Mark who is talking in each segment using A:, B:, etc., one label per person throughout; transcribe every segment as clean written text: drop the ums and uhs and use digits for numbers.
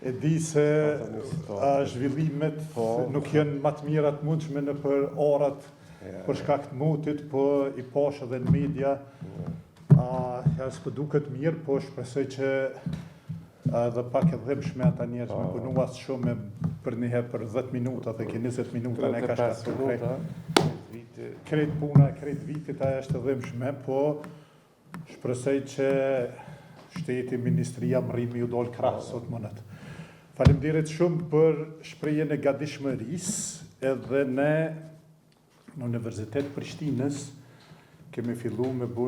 A: E di se zhvillimet po, nuk janë ma të mira të mundshme nëpër arat për shkak të motit, po i pash edhe në media, a, ja s'po duket mirë, po shpresoj që edhe pak e dhimbshme ata njerëz me punu as shumë për një herë për 10 minuta, dhe ke 20 minuta ne ka shkaktu krejt. Krejt puna, krejt vitit ajo është e dhimbshme, po Shpresoj që shteti, ministria mrrin me ju dalë krah sot mënët. Faleminderit shumë për shprehjen e gatishmërisë edhe ne në Universitet Prishtinës kemi fillu me bu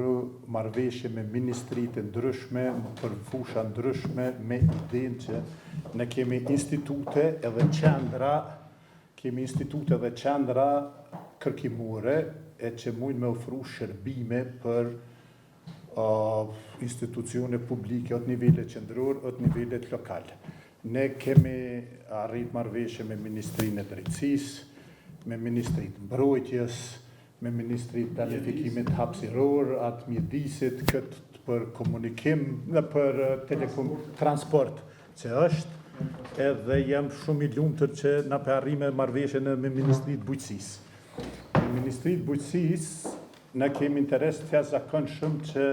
A: marrëveshje me ministritë e ndryshme për fusha ndryshme me idenë që ne kemi institute edhe qendra kemi institute dhe qendra kërkimore e që mujnë me ofru shërbime për uh, institucione publike, atë nivele qendror, atë nivelet lokal. Ne kemi arrit marrëveshje me Ministrinë e Drejtësisë, me Ministritë Mbrojtjes, me Ministritë Planifikimit Hapësinor, atë mjedisit, këtë për komunikim, në për telekom, transport, që është, edhe jam shumë i lumtur që na pe arrime marrëveshje me Ministritë Bujqësisë. Me Ministritë Bujqësisë ne kemi interes të jashtëzakonshëm që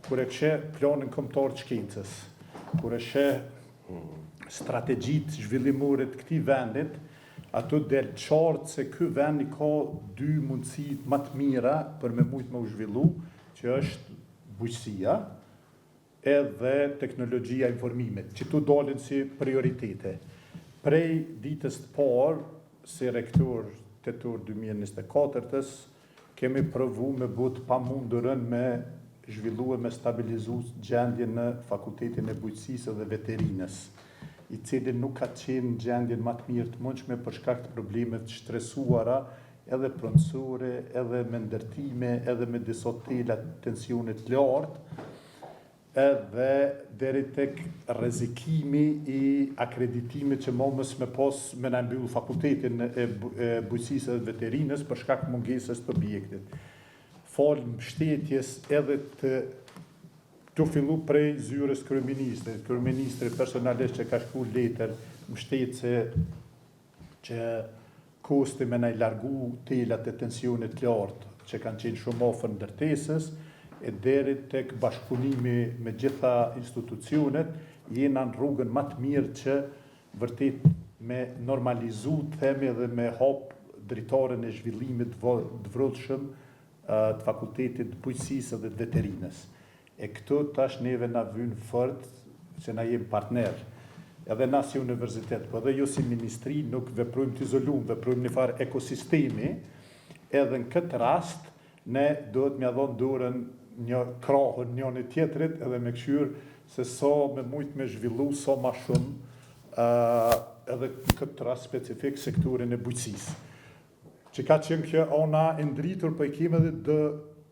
A: kur e sheh planin kombëtar të shkencës, kur e sheh strategjitë zhvillimore të këtij vendit, ato del qartë se ky vend i ka dy mundësi më të mira për me mujtë me u zhvillu, që është bujqësia edhe teknologjia e informimit, që tu dalin si prioritete. Prej ditës të parë, si rektor tetor 2024-ës, kemi provu me bu të pamundurën me zhvillu e me stabilizu gjendjen në Fakultetin e Bujqësisë dhe Veterinës, i cili nuk ka qenë në gjendjen më të mirë të mundshme për shkak të problemeve të shtresuara edhe pronësore, edhe me ndërtime, edhe me disa tela tensionit të lartë, edhe deri tek rrezikimi i akreditimit që mo mos me pas me na mbyll fakultetin e, e bujqësisë dhe veterinës për shkak mungesës të objektit. Fal mbështetjes edhe të tu fillu prej zyrës kryeministrit, kryeministri personalisht që ka shkru letër mbështetëse që kosti me na i largu telat e tensionit të lartë që kanë qenë shumë afër ndërtesës, e deri tek bashkëpunimi me gjitha institucionet, jena në rrugën më të mirë që vërtet me normalizu, të themi edhe me hap dritaren e zhvillimit të vrullshëm të fakultetit të bujqësisë dhe të veterinës. E këtu tash neve na vyn fort se na jemi partner. Edhe na si universitet, po edhe ju si ministri nuk veprojmë të izolum, veprojmë një farë ekosistemi, edhe në këtë rast ne duhet m'ja dhonë dorën një krahën njëri tjetrit edhe me këshyrë se sa me mujt me zhvillu sa ma shumë uh, edhe në këtë rast specifik sektorin e bujqësisë. Që ka qenë kjo ona e ndritur, po i kemi edhe do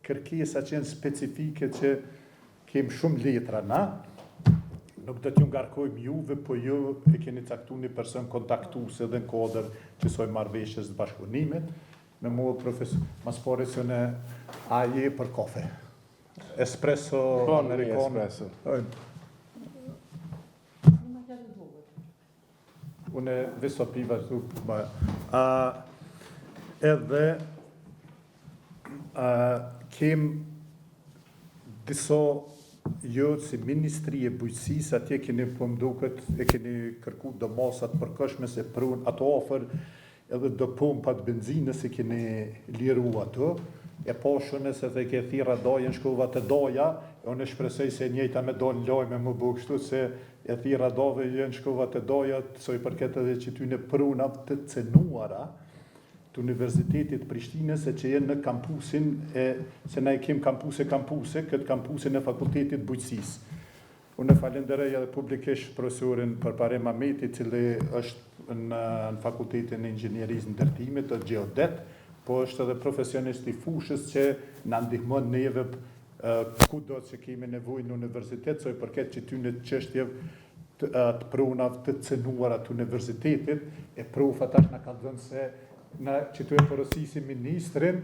A: kërkesa që janë specifike që kemi shumë letra na, nuk do t'ju ngarkojmë juve, po ju e keni caktu një person kontaktues edhe në kuadër që soj marrëveshjes të bashkëpunimit, me mua profesor, mas pari se në a je për kafe. Espresso
B: Po, një
A: amerikano.
B: espresso.
A: Unë viso piva këtu, ba, a, edhe a, kem disa jo si Ministri e Bujqësisë atje keni po më duket e keni kërku do masat përkohshme se prun ato afër edhe do pompa të benzinës i keni liru ato e po unë se the ke thirra dajën shkova te daja e unë shpresoj se njëjta me dal në lajme më bu kështu se e thirra dave jën shkova te daja sa i përket edhe qytyne prunave të cenuara të Universitetit të Prishtinës e që jenë në kampusin e se na e kem kampuse kampuse, këtë kampusin e Fakultetit të Bujqësisë. Unë e falenderoj edhe publikisht profesorin Përparim Ahmeti, i cili është në, në Fakultetin e Inxhinierisë Ndërtimit të Gjeodet, po është edhe profesionist i fushës që na ndihmon neve kudo që kemi nevojë në universitet, sa i përket qytyne çështjeve të, të pronave të cenuara të universitetit, e profa tash na ka dhënë se na që tu e porosisim ministrin.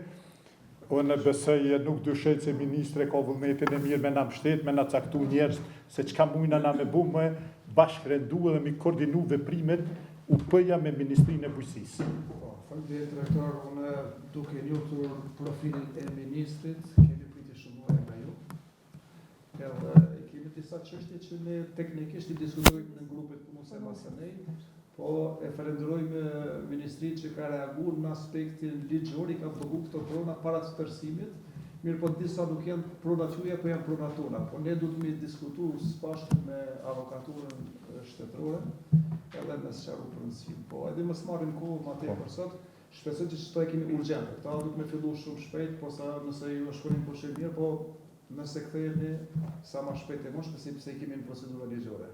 A: Unë besoj e nuk dyshoj se ministri ka vullnetin e mirë me na mbështet, me na caktu njerëz se çka mujna na me bu me bashkërendu edhe mi koordinu veprimet UP-ja me Ministrinë e Bujqësisë.
B: Po, faleminderit rektor, unë duke njohur profilin e ministrit, kemi pritje shumë mëdha nga ju. Edhe i kemi disa çështje që ne teknikisht i diskutojmë në grupet punës e masanej, po e falenderojmë ministrinë që ka reaguar në aspektin ligjor, i ka blloku këto prona para tjetërsimit, mirë po disa nuk janë prona tuaja, po janë prona tona, po ne duhet me diskutu së bashku me avokaturën shtetërore, edhe me sqaru pronësinë. Po edhe mos marrim kohë ma tepër po. sot, shpresoj që qëto e kemi urgjente. Këta duhet me fillu shumë shpejt, po sa nëse ju shkoni po shumë mirë, po nëse kthehemi sa ma shpejt e mundshme, sepse i kemi në procedura ligjore.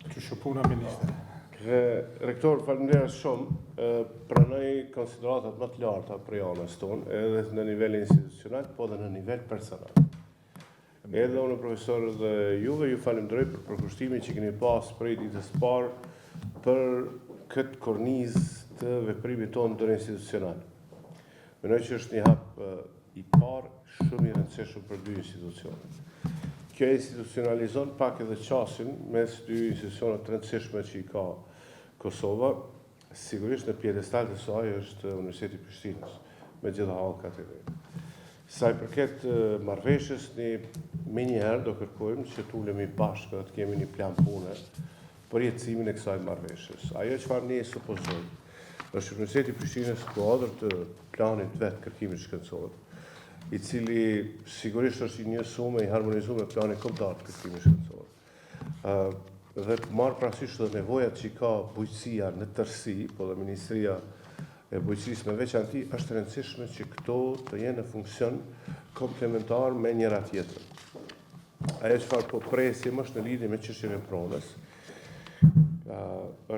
A: Qysh puna, ministër?
C: Dhe, rektor, faleminderit shumë. Pranoj konsideratat më të larta prej anës tonë, edhe në nivel institucional, po edhe në nivel personal. Edhe unë profesor dhe juve ju falenderoj për përkushtimin që keni pas prej ditës parë për këtë kornizë të veprimit tonë ndërinstitucional. Mendoj që është një hap i parë shumë i rëndësishëm për dy institucionet. Kjo institucionalizon pak edhe qasjen mes dy institucioneve të rëndësishme që i ka Kosova, sigurisht në piedestal të saj është Universiteti i Prishtinës, me gjitha hallkat e vet. Sa i përket marrëveshjes, ne menjëherë do kërkojmë që të ulemi bashkë dhe të kemi një plan pune për jetësimin e kësaj marrëveshjes. Ajo çfarë ne supozojmë është që Universiteti i Prishtinës në kuadër të planit vet kërkimit shkencor, i cili sigurisht është i njësuar i harmonizuar me planin kombëtar të kërkimit shkencor. Ë dhe marrë parasysh edhe nevojat që ka bujqësia në tërësi, po dhe Ministria e Bujqësisë në veçanti, është e rëndësishme që këto të jenë në funksion komplementar me njëra tjetrën. Ajo çfarë po presim është në lidhje me çështjen e pronës.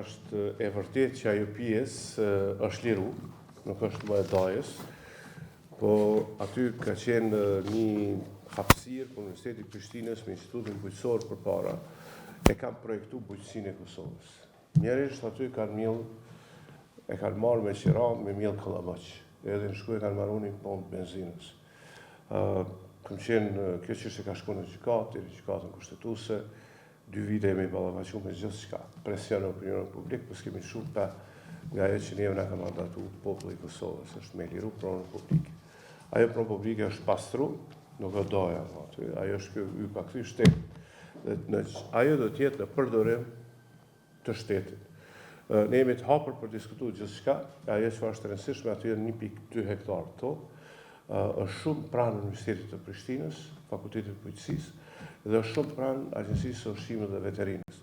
C: Është e vërtetë që ajo pjesë është liru, nuk është më e dajës, po aty ka qenë një hapësirë ku Universiteti i Prishtinës me Institutin Bujqësor përpara e kanë projektu bujqësinë e Kosovës. Mjerisht aty kanë mjell, e kanë marrë me qira me mjell kallamoq. Edhe në shku e kanë maru një pompë benzinës. Kam qenë, kjo çështje ka shku në gjykatë, deri në gjykatën kushtetuese, dy vite jemi ballafaqu me gjithçka, presion e opinionin publik, po s'kemi lëshu pe nga ajo që neve na ka mandatu populli i Kosovës, është me liru pronën publike. Ajo pronë publike është pastru, nuk o daja aty, ajo është kjo ju ka kthy shtetit. Dhe në, ajo do të jetë në përdorim të shtetit. Ne jemi të hapur për diskutu gjithçka, ajo çfarë është e rëndësishme, aty janë 1.2 hektar tokë, është shumë pranë Universitetit të Prishtinës, Fakultetit të Bujqësisë, dhe është shumë pranë Agjencisë së Ushqimit dhe Veterinës.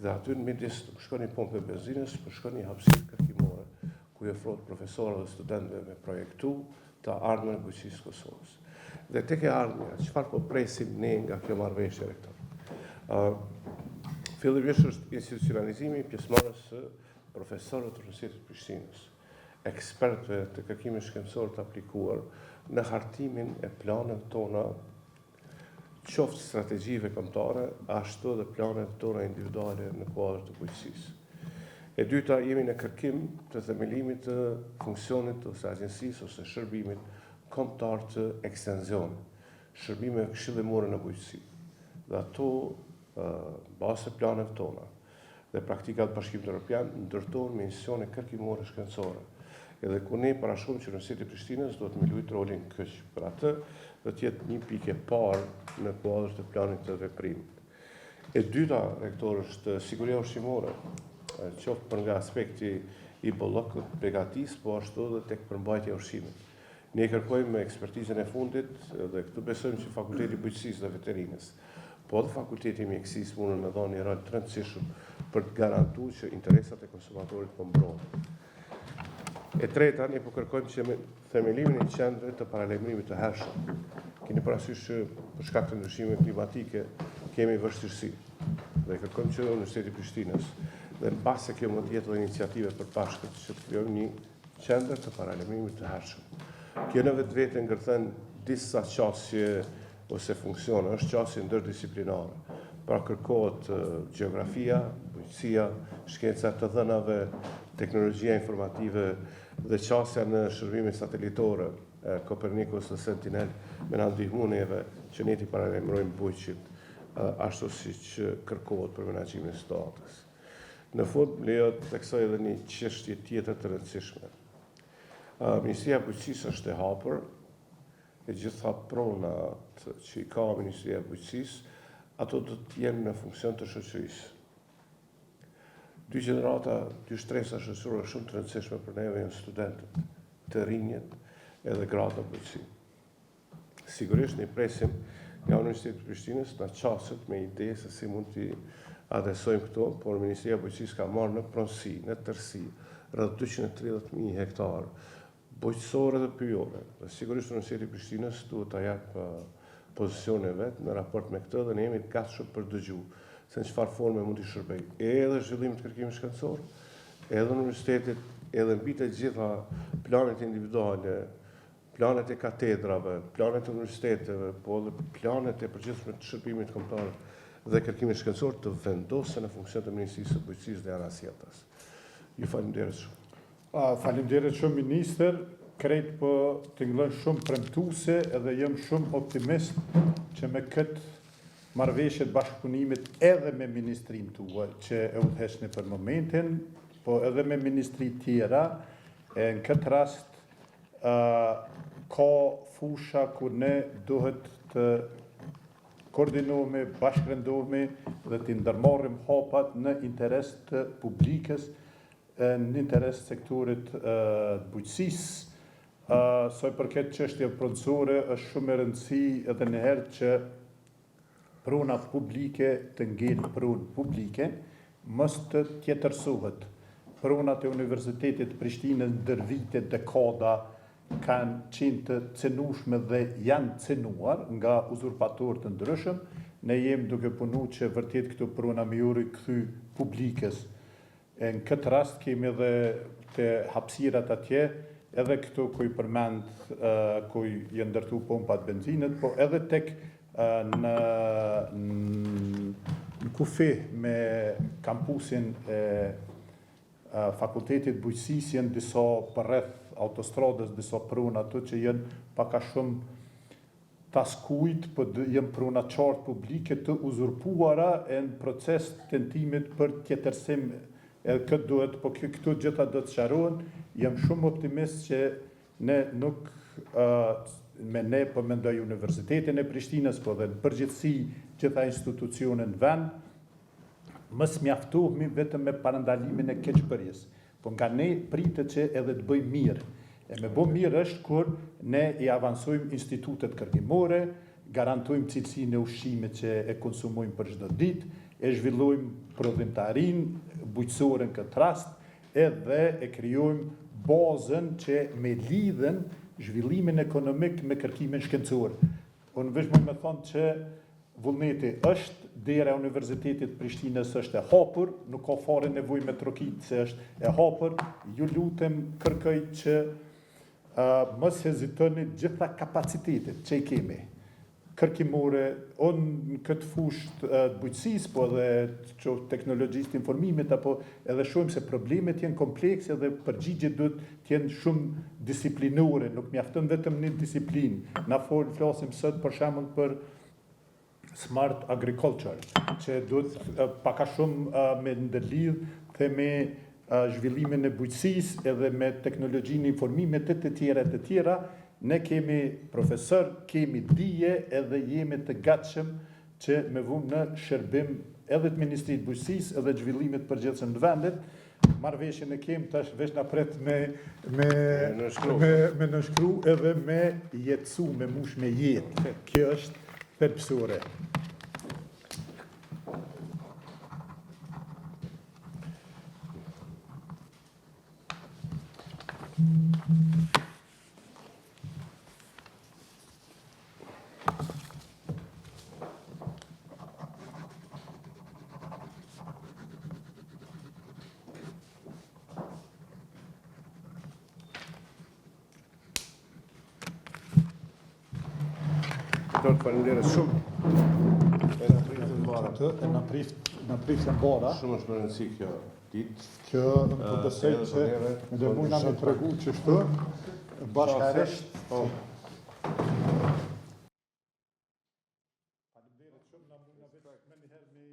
C: Dhe aty në midis nuk shkon një pompë e benzinës, por shkon një hapësirë kërkimore, ku i ofrohet profesorëve dhe studentëve me projektu të ardhmen e bujqësisë së Kosovës. Dhe tek e ardhmja, çfarë po presim ne nga kjo marrëveshje, rektor? Fillimisht është institucionalizimi i pjesëmarrjes së profesorëve të Universitetit të Prishtinës, ekspertëve të kërkimit shkencor të aplikuar në hartimin e planeve tona qoftë strategjive kombëtare, ashtu edhe planeve tona individuale në kuadër të bujqësisë. E dyta, jemi në kërkim të themelimit të funksionit ose agjencisë ose shërbimit kombëtar të ekstenzionit, shërbimeve këshillimore në bujqësi. Dhe ato, në bazë të planeve tona dhe praktikat e Bashkimit Evropian, ndërtohen me institucione kërkimore shkencore. Edhe ku ne parashohim që Universiteti i Prishtinës duhet me luajt rolin kyç për atë, do të jetë një pikë e parë në kuadër të planit të veprimit. E dyta, rektor, është siguria ushqimore, qoftë për nga aspekti i bollëkut, begatisë, po ashtu edhe tek përmbajtja e ushqimit. Ne kërkojmë ekspertizën e fundit dhe këtu besojmë që Fakulteti i Bujqësisë dhe Veterinës, po edhe Fakulteti i Mjekësisë mundën me dhënë një rol të rëndësishëm për të garantuar që interesat e konsumatorit po mbrohen. E treta, ne po kërkojmë që me themelimin e qendre të paralajmërimit të hershëm. Keni parasysh që për shkak të ndryshimeve klimatike kemi vështirësi dhe kërkojmë që Universiteti i Prishtinës dhe mbase kjo mund të jetë edhe iniciativë e përbashkët që të krijojmë një qendër të paralajmërimit të hershëm. Kjo në vetvete ngërthen disa qasje ose funksione, është qasje ndërdisiplinare. Pra kërkohet gjeografia, bujqësia, shkenca e të dhënave, teknologjia informative dhe qasja në shërbime satelitore. Copernicus dhe Sentinel me na ndihmu neve që ne t'i paralajmërojmë bujqit ashtu siç kërkohet për menaxhimin e situatës. Në fund, më lejo të theksoj edhe një çështje tjetër të rëndësishme. Ministria e Bujqësisë është e hapur, e gjitha pronat që i ka Ministria e Bujqësisë, ato do të jenë në funksion të shoqërisë. Dy gjenerata, dy shtresa shoqërore shumë të rëndësishme për neve janë studentët, të rinjët edhe gratë në bujqësi. Sigurisht ne presim nga Universiteti i Prishtinës na qaset me ide se si mund t'i adresojmë këto, por Ministria e Bujqësisë ka marrë në pronësi, në tërësi, rreth 230.000 hektarë bujqësore dhe pyjore. Dhe sigurisht Universiteti i Prishtinës duhet ta japë pozicionin e vet në raport me këtë dhe ne jemi të gatshëm për dëgju se në çfarë forme mund t'i shërbejë edhe zhvillimit të kërkimit shkencor, edhe universitetit, edhe mbi të gjitha planet individuale, planet e katedrave, planet e universiteteve, po edhe planet e përgjithshme të shërbimit kombëtar dhe kërkimit shkencor të vendosen në funksion të Ministrisë së Bujqësisë dhe anasjelltas. Ju faleminderit
A: shumë. Faleminderit shumë ministër, krejt po tingëllon shumë premtuese edhe jam shumë optimist që me këtë marrëveshje të bashkëpunimit edhe me ministrinë tuaj që e udhëheqni për momentin, po edhe me ministri tjera, e në këtë rast ka fusha ku ne duhet të koordinohemi, bashkërendohemi dhe t'i ndërmarrim hapat në interes të publikës në interes të sektorit të bujqësisë. Sa i përket çështjeve pronësore, është shumë me rëndësi edhe një herë që prona publike të ngel pronë publike, mos të tjetërsohet. Pronat e Universitetit të Prishtinës ndër vite, dekada kanë qenë të cenueshme dhe janë cenuar nga uzurpatorë të ndryshëm. Ne jemi duke punu që vërtet këto prona me iu rikthy publikës. E në këtë rast kemi edhe te hapësirat atje, edhe këtu ku i përmend ku janë ndërtu pompat benzinët, po edhe tek në në kufi me kampusin e Fakultetit të Bujqësisë janë disa përreth autostradës disa prona ato që janë pak a shumë t'askujt, po janë prona qartë publike të uzurpuara e në proces tentimit për tjetërsim edhe këtë duhet, po këto gjitha do të sqarohen, jam shumë optimist që ne nuk me ne po mendoj Universitetin e Prishtinës, po dhe në përgjithësi gjitha institucionet në vend, mos mjaftohemi vetëm me parandalimin e keqbërjes, Po nga ne pritet që edhe të bëjmë mirë. E me bo mirë është kur ne i avansojmë institutet kërkimore, garantojmë cilësinë e ushqimit që e konsumojmë për çdo ditë, e zhvillojmë prodhimtarinë bujqësore në këtë rast, edhe e krijojmë bazën që me lidhën zhvillimin ekonomik me kërkimin shkencor. Unë veç muj me thonë që vullneti është, dera e Universitetit të Prishtinës është e hapur, nuk ka fare nevojë me trokit se është e hapur, ju lutem kërkoj që mos hezitoni gjitha kapacitetet që i kemi kërkimore, unë në këtë fushë të bujqësisë, po edhe qoftë teknologjisë të informimit, apo edhe shohim se problemet janë komplekse dhe përgjigjet duhet të jenë shumë disiplinore, nuk mjafton vetëm një disiplinë. Na fol, flasim sot për shembull për smart agriculture, që duhet pak a shumë me ndërlidh, themi zhvillimin e bujqësisë edhe me teknologjinë e informimit e të tjera e të tjera, ne kemi profesor, kemi dije edhe jemi të gatshëm që me vu në shërbim edhe të Ministrisë të Bujqësisë edhe të zhvillimit të përgjithshëm të vendit, marrëveshjen e kem tash veç na pret me me me me nënshkru edhe me jetësu me mush me jetë. Kjo është thelbësore.
C: Doktor, faleminderit shumë.
A: E na priftë mbara. Të, e na priftë, na priftë mbara.
C: Shumë është me rëndësi kjo ditë.
A: Kjo, po besoj që, dhe mujna me tregu qështu. Bashkarisht.
C: Po.
A: Faleminderit shumë, na mund na vetë menjëherë me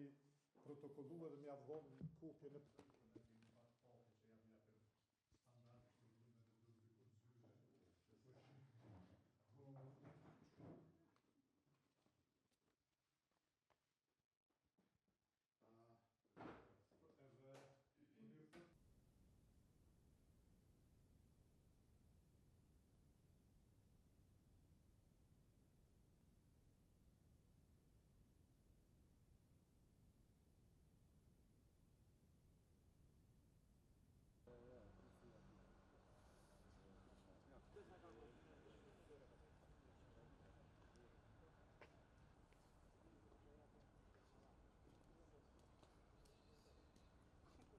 A: protokollu edhe me ia dhonë kopjen e.